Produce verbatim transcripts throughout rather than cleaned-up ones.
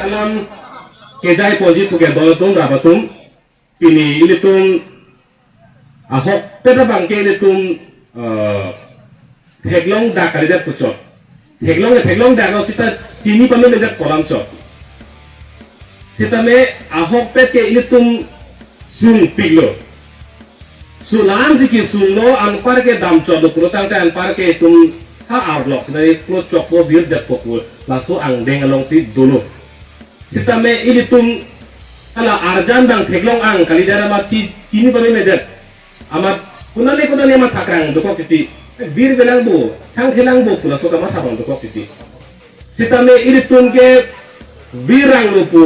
Alam kejai ponji pu ke dol atum, rap atum, pini ilitum ahokpet abang ke ilitum, eh, theklong dak kalidet puchot. Theklong, theklong dak lo seta chini pame medet kolam chot. Sitame ahokpet ke ilitum sungpiklo. Sulam si kesunglo, anpar ke damchotlo pulo tangte anpar ke itum ha arlok sina iklo choklo, virdetpo pu laso angdeng alongsi dolo. Sitame ilitum hala arjan bang theklong ang kalidet amat si chini pame medet. Amat konane konane amat thakrang dokok titi. Vir velang bo, thang thelang bo pu laso kamatha abang dokok titi. Sitame ilitum ke viranglo pu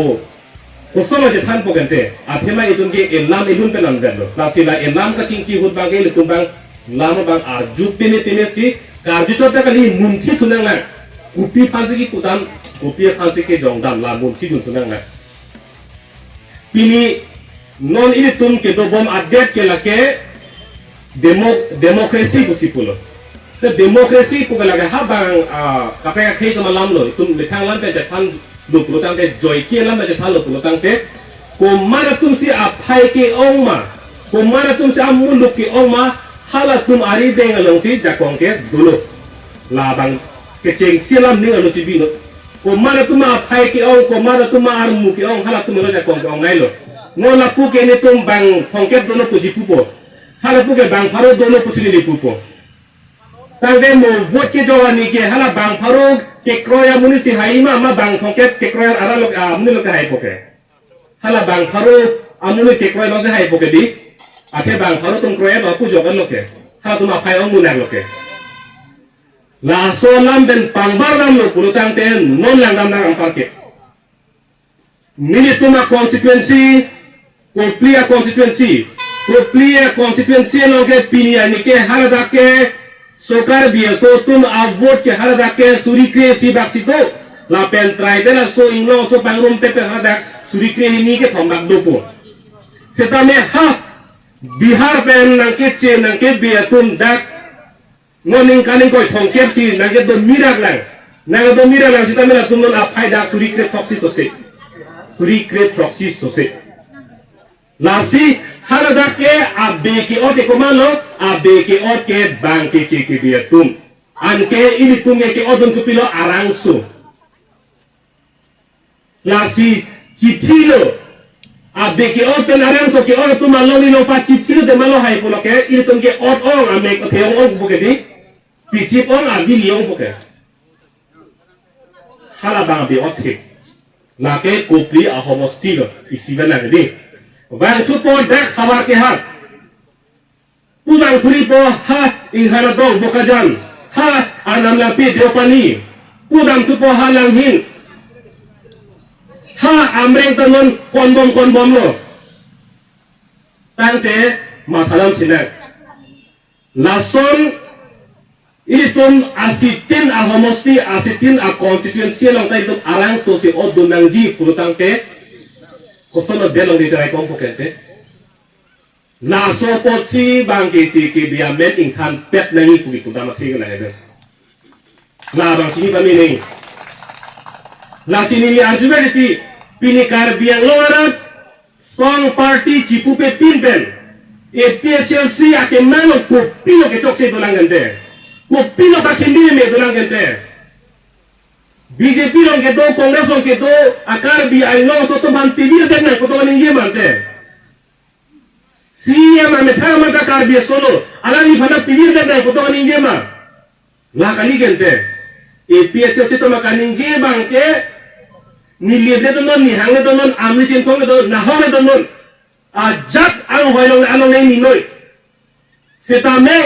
koson achethanpo kente. Athema itum ke elam idun penam detlo. Lasi la elam kachingki ahut abang ke ilitum abang lam abang arju pine pine si karju chot ta kali, munthi thu nanglang. Kopi aphansi kekudam, kopi aphansi kejongdam, la munthi dun thu nanglang. Pini non ilitum kedobom adet ke lake demo-, democracy pusi pulo. Te democracy pu ke lake ha bang, ah, kaprek akhei kemalam lo, itum methang lam pen chethan lo pulo tangte, joike lam pen chethan lo pulo tangte, komat atum si aphai ke-ong ma, komat atum si amuluk ke-ong ma, halatum arideng alongsi jakong ke dolo. Labang kechengsi alam ning alo chibilo. Komat atum aphai ke-ong, komat atum armu ke-ong, halatum alo jakong ke-ong nailo. Ngo lapu ke netum bang thomkep dolo puji pupo. Halapu ke bang pharo dolo pusi neli pupo. Tangte mo vote kejor arni ke hala bang pharo kekroi amonit si hai ma, ma bang thomkep kekroi arlo, ah, amonit lo ke haipo ke. Hala bang pharo amonit kekroi lo si haipo ke di. Athe bang pharo atum kroi lo pu jok lo ke. Halatum aphai ong munak lo ke. Laso alam pen pangbar damlo pulo tangte non langdam nang anpar ke. Nelitum a constituency, Kopili a constituency, Kopili a constituency along ke pini arni ke haladak ke so Karbi aso atum a vote ke haladak ke suri kre isi bak si do. Lapen tribal aso Inglong aso pangrum pepe haladak suri kre hini kethom bak dopo. Sitame ha Bihar pen nangkeche nangkebe atum dak ngo ningkan ingkoi thomkep si nangkedo mirak lang. Nangdo mirak lang sitame latum non aphai dak suri kre throksi sose. Suri kre throksi sose. Lasi haladak ke abe ke-ot ke komatlo, abe ke-ot ke bang keche kebe atum. Anke ilitum ke ke-otdun kopilo, arangso. Lasi chithilo. Abe ke-ot pen arangso ke-ot atum along ni lo pa chithilo de malo hai pulo ke, ilitum ke-ot ong, amek athe ong ong pu ke di. Pichip ong, avi li ong pu ke. Hala bang abe-ot ke. Lake Kopili ahomosti lo, isi bana ke di. Bang thupo dak havar ke ha. Pu bang thuripo ha Ingharado Bokajan, ha Arnam Langpi Deopani, pu bang thupo ha Langhin, ha Amreng ta non konbom konbomlo. Tangte mathalam sinang. Lason ilitum asitin ahomosti, asitin a constituency along ta ilitum arangso si otdun nangji pulo tangte, koson lo delong di cherai kom pu kente. Laso apotsi bang keche kebe amen ingthanpet nangji pu kipu dam athe ke lahebe. Labang chini pame nangji. Lasi neli arju beri ti, pini Karbi Anglong arat song party chipupe pin pen A P H L C akemang along kopilo kechokche dolang kente. Kopilo kakhindi me dolang kente. B J P along kedo, Congress along kedo, a Karbi Anglong aso atum aphan pivir det nang pu to ningje ma ante. C E M amethang amat ta Karbi aso lo, alangliphan ta pivir det nang pu to ningje ma. La kali kente. A P H L C atum kaningje abang ke, neli le donon, neli hang le donon, amri chinthong le donon, nahong le donon. Ajat anghoi along, along le ninoi. Sitame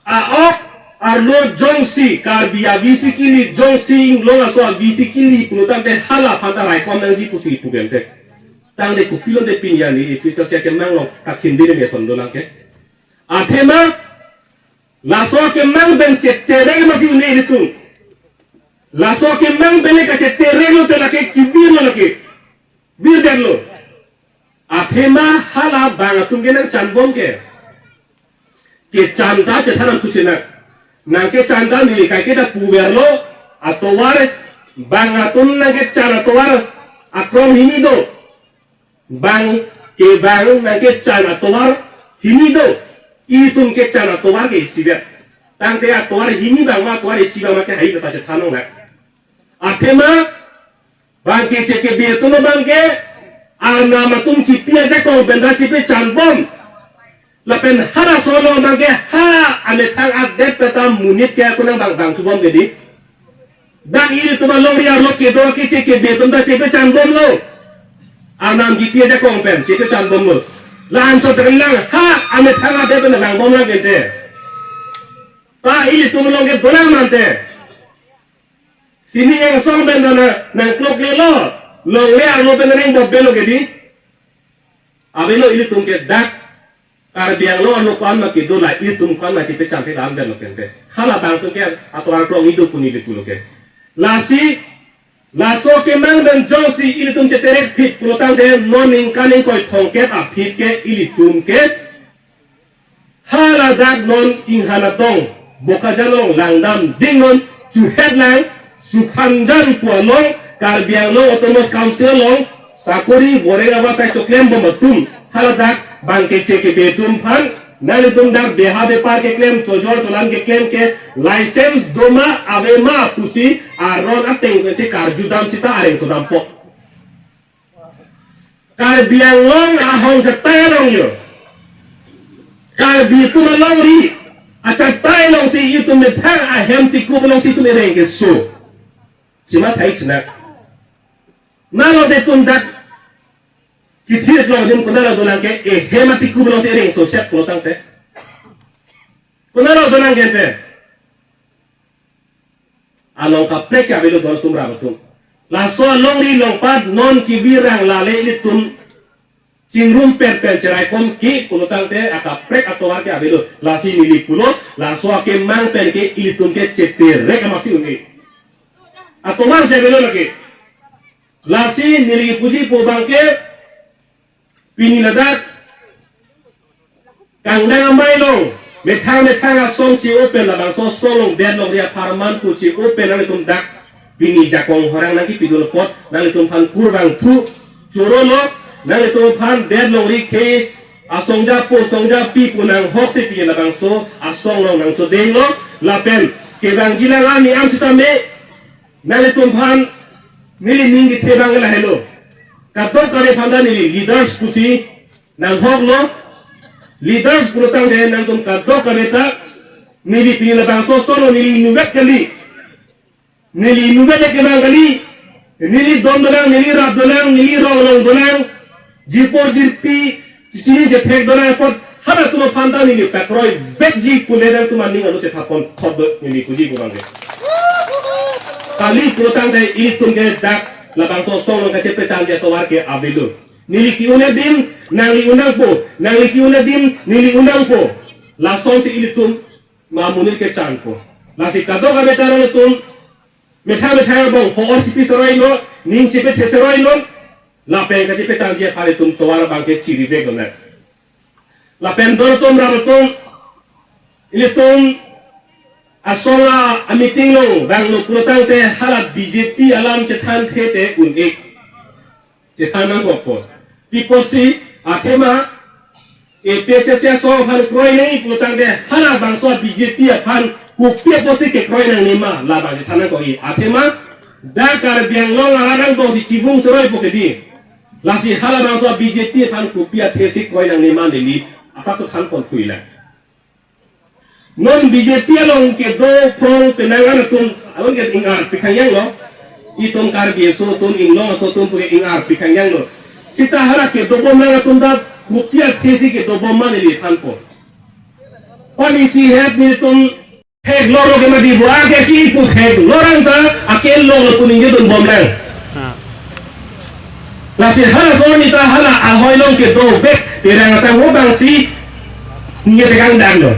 a-ok arlo jongsi Karbi avi si kili, jongsi Inglong aso avi si kili pulo tangte halaphan ta raikom nangji pusi pu kente. Tangte kopilo de pini arni A P H L C akemang along kakhindi me ason dolang ke. Athema laso akemang pen chetere masi une ilitum. Laso akemang pen le kachetere lote lake kivir lo lake. Vir det lo. Athema hala bang atum ke nangchanbom ke. Kechan ta chethan nangthu sinang. Nangkechan ta neli kaike ta puverlo, atovar Bang atum nangkechan atovar akrong hini do. Bang ke bang nangkechan atovar hini do. Itum kechan atovar ke isi vet. Tangte atovar hini bang ma atovar isi bang ma ke hai kata chethan nang. Athema bang ke che ke be atum bang ke Arnam atum kipi ajakong pen ra chepechan bom. Lapen halaso along bang ke ha amethang adet peta monit ke ako nang bang bang thu bom ke di. Bang ilitum alongri arlo kedo ke che ke be atum ta chepechan bomlo. Arnam kipi ajakong pen chepechan bomlo. La-an chot lang ha amethang adet pen lang bom lang ke te. Ta ilitum along ke dolang mante. Sining angsong pen nang nangklok lelo. Longle arlo pen ring bom belo ke di. Avelo ilitum ke dak Karbi Anglong arlo ko-an ma kedo la ilitum ko-an ma chepechan thek an belo ke te. Hala bang atum ke atovar akrong ido pu neli pulo ke. Lasi laso kemang pen jongsi ilitum cheterek phit pulo tangte non ningkan ingkoi thomkep aphi ke ilitum ke haladak non Inghan Adong Bokajan along langdam ding non chuhet lang Sukhanjan pu along Karbi Anglong Autonomous Council along sakori voreng abasai choklem bom atum haladak bang ke che ke be atum aphan nanglitum dak beha bepar keklem chojor cholan keklem ke license doma ave ma pusi aron ateng pensi karjudam sita areng sodam po. Karbi Anglong ahong chetai along yo. Karbi atum alongri achetai alongsi itum methang ahem tikup alongsi itum ereng keso. Chima thai sinak. Nalo de atum dak kithir along adim konatlo dolang ke ehem atikup alongsi ereng so set pulo tangte. Konatlo dolang ke te. Along kaprek ke avelo don atum ram atum. Laso alongri longpat non kevirang lale ilitum chingrum pen pen cherai kom ke pulo tangte akaprek atovar ke avelo. Lasi neli pulo laso akemang pen ke ilitum ke cheterek amatsi un-e. Atovar si avelo lake. Lasi neli puji pu bang ke pini ladak kangdang amei along methang methang asong che-o pen labangso asong along det longri apharman pu che-o pen nanglitum dak pini jakong horang nangkipidun apot nanglitum aphan kurvangthu choro lo. Nanglitum aphan det longri ke asong japo asong japi pu nanghok si pini labangso asong along nangchodeng lo. Lapen kevangji lang arni an sitame nanglitum aphan neli ning kethe bang lahelo. Kadokave aphan ta neli leaders pusi nanghok lo. Leaders pulo tangte nangtum kadokave ta neli pini labangso asong along neli inutvet kali. Neli inutvet le kevang kali. Neli don dolang, neli rap dolang, neli rong long dolang. Jirpo jirpi, chichini jethek dolang apot halatum aphan ta neli pakroivekji pu le nangtum aning arlo chethap pon thot do neli puji pu bang ke. Kali pulo tangte ilitum ke dak labangso asong along kachepechanji atovar ke avelo. Neli ke-un adim nangli un nangpo, nangli ke-un adim neli un nangpo. Lasonsi ilitum amonit kechanpo. Lasi kadokave ta nangtum methang methang abang ho-or chipi seroi lo, ning chipethe seroi lo. Lapen kachepechanji aphan itum tovar abang ke chirivek lo na. Lapen don atum ram atum ilitum asong a-meeting along vanglo pulo tangte hala B J P alam chethanthe te un-e. Chethan nangkokpo. Pi apotsi athema A P H L C asong aphan kroi nangji pulo tangte halabangso B J P aphan kopi apotsi kekroi nangne ma labang chethan nangkok-i. Athema dak Karbi Anglong arat angbongsi chivung seroipo ke di. Lasi halabangso B J P aphan kopi athesi kroi nangne ma neli asap than pon thui la. Non B J P along kedo krong penang an atum, along ke ingarpi khangjang lo. Itum Karbi aso atum, Inglong aso atum puke ingarpi khangjang lo. Sita hala kedobom nang atum ta kopi athesi kedobom ma neli thanpo. Pini isi het nelitum theklonglo ke mati bo ake ki pu theklong ta akelong lo pu ningje dun bom lang. Lasi halaso arni ta hala ahoi along kedovek, terang asang ho bangsi ningje tekang dam lo.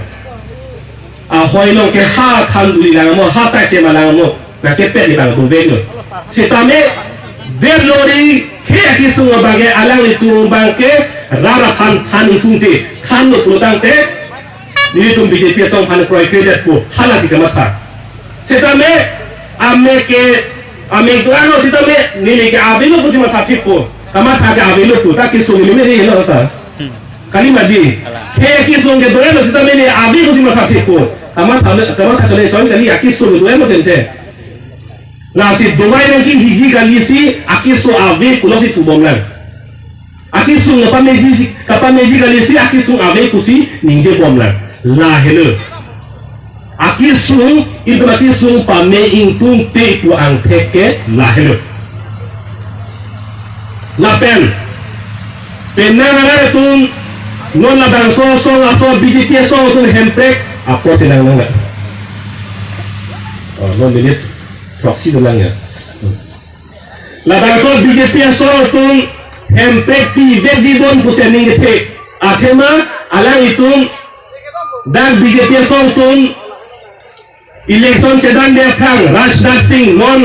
Ahoi along ke ha than duli lang mo, ha sai tema lang mo, nangkepet ni bang dovek lo. Sitame det longri ke akisung abang ke alanglitum abang ke rara than than itum te thanlo pulo tangte nelitum B J P asong aphan kroikredetpo, halasi kamatha. Sitame ame ke Amek do-an lo sitame neli ke ave lo pusi matha thekpo. Kamatha ke ave lo pu ta kesung neli me helo ta. Kali mati. Ke kesung ke do-an lo sitame neli ave pusi matha thekpo. Kamatha le, kamatha kali choi kali akesung do-an lo tente. Lasi dovai nangkehiji kali si akesung ave pulo si pubom lang. Akesung kapameji si, kapameji kali si akesung ave pusi ningjebom lang. Lahelo. Akesung, itum akesung pame ingtungte pu angthek ke lahelo. Lapen. Penang arat atum, non labangso asong aso B J P asong atum Hemprek, apo chenang nang. Oh, non minute proxy dolang ya. Labangso B J P asong atum Hemprek pivekji bon pusi aning kethe. Athema alanglitum dak B J P asong atum election chedande aphrang Rajnath Singh non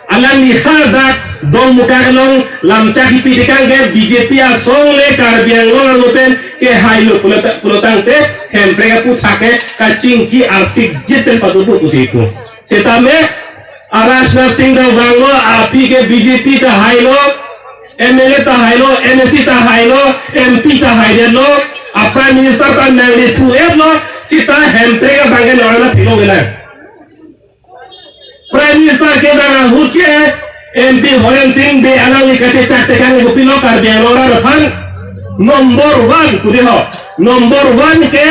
alangli hadak Dongmukak along lamchak kipi tekang ke B J P asong le Karbi Anglong arlo pen kehailo pulo ta-, pulo tangte Hemprek aputhak ke kachingki arsikjit pen padopo pusi pu. Setame Rajnath Singh ta vanglo, aphi ke B J P ta hailo, M L A ta hailo, M A C ta hailo, M P ta haidetlo, a Prime Minister ta nangle thu-etlo, seta Hemprek abang ke nona thilo gela. Prime Minister ke bang ahut ke M P Horen Singh Bey alangli kachechak tekang kopilo Karbi Anglong arat aphan number one kude ho. Number one ke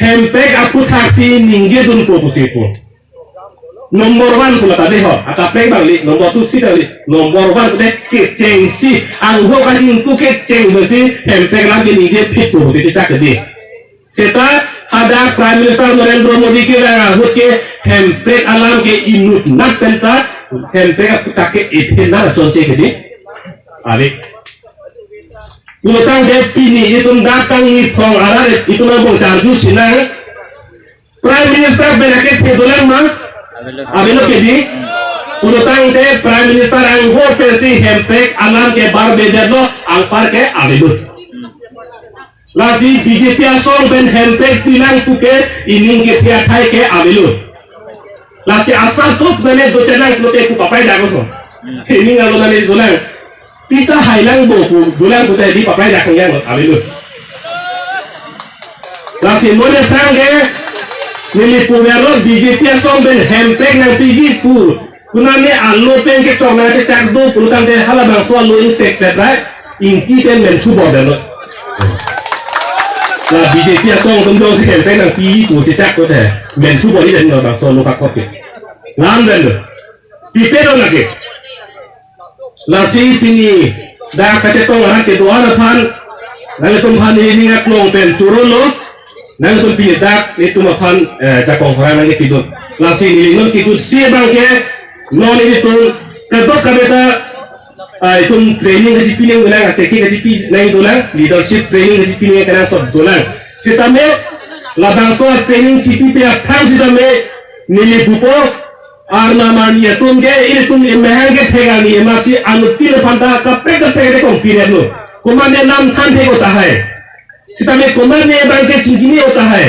Hemprek aputhak si ningjedunpo pusi pu. Number one pulo ta de ho, akaprek bang li, number two si ta li, number one pulote kechengsi, angho kachingku kecheng pusi, Hemprek alam ke ningjephitpo pusi kechak ke di. Seta hadak Prime Minister Narendra Modi ke bang ahut ke Hemprek alam ke inutnat pen ta, Hemprek aputhak ke ethe nang chonche ke di. Ave. Pulo tangte pini itum dak Kangniphong arat itum angbong charju sinang. Prime Minister pen akethe dolang ma? Avelo ke di. Pulo tangte Prime Minister angho pensi Hemprek alam ke barbedetlo, anpar ke avelo. Lasi B J P asong pen Hemprek pilang puke ining kethe athai ke avelo. Lasi asap suk mane do chenang pulote pu papai dago ho. Ining alo mane dolang. Pita hailang bo pu dolang pute di papai dak yang lo avelo. Lasi mone tangke neli pu verlo B J P asong pen Hemprek nangpiji pu. Kunane alo pen ketok nangkechak do pulo tangte halabangso alo insek pet rai. Ingti pen menthu bor dalo. La B J P asong atum jongsi Hemprek nangpi pu si chak kote. Menthu bor i den lo bangso lo kakot ke. Lam den lo. Pipe do lagi. Lasi pini dak kachetong arat kedo-an aphan. Nanglitum aphan neli ning aklong pen choro lo. Nanglitum pini dak netum aphan, eh, jakong pharang nangkepidun. Lasi neli non kidun si abang ke non netum kadokave ta, ah, itum training kachipi nangdolang, aseke kachipi nangdolang, leadership training kachipi nang kenangsot dolang. Sitame labangso training chipipe aphrang sitame neli pupo, arnam arni atum ke ilitum emahang kethek arni ematsi anuttin aphan ta kaprek kaprek ke kongpidetlo. Komatne lam than thek-o tahai. Sitame komatne abang ke chingkine-o tahai.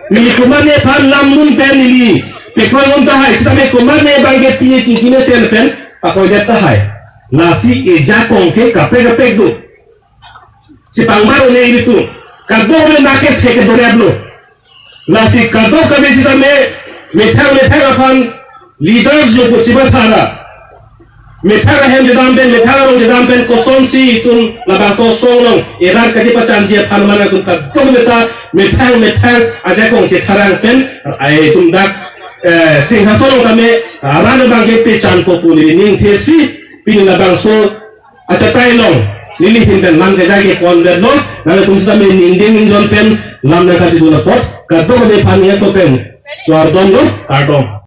Neli komatne aphan lam mun pen neli pekroi un tahai. Sitame komatne abang ke pine chingkine sen pen pakoidet tahai. Lasi ejakong ke kaprek kaprek do. Chepangbar un-e ilitum. Kadokave nangkethek ke doreplo. Lasi kadokave sitame methang methang aphan leaders lo pu chimathara. Methang ahem chedam pen, methang arong chedam pen kosonsi itum labangso asong along erat kachepachanji aphan mane itum kadokave ta methang methang ajakong chetharang pen, ai itum dak, eh, Singhason along tame arat abang ke pechanpo pu neli ningthesi pini labangso achatai along neli ahin pen lam kejai ke kon vet lo, nanglitum sitame ningding ningjon pen lam nangkachidun apot, kadokave aphan ningje to pen, kardom lo, kardom.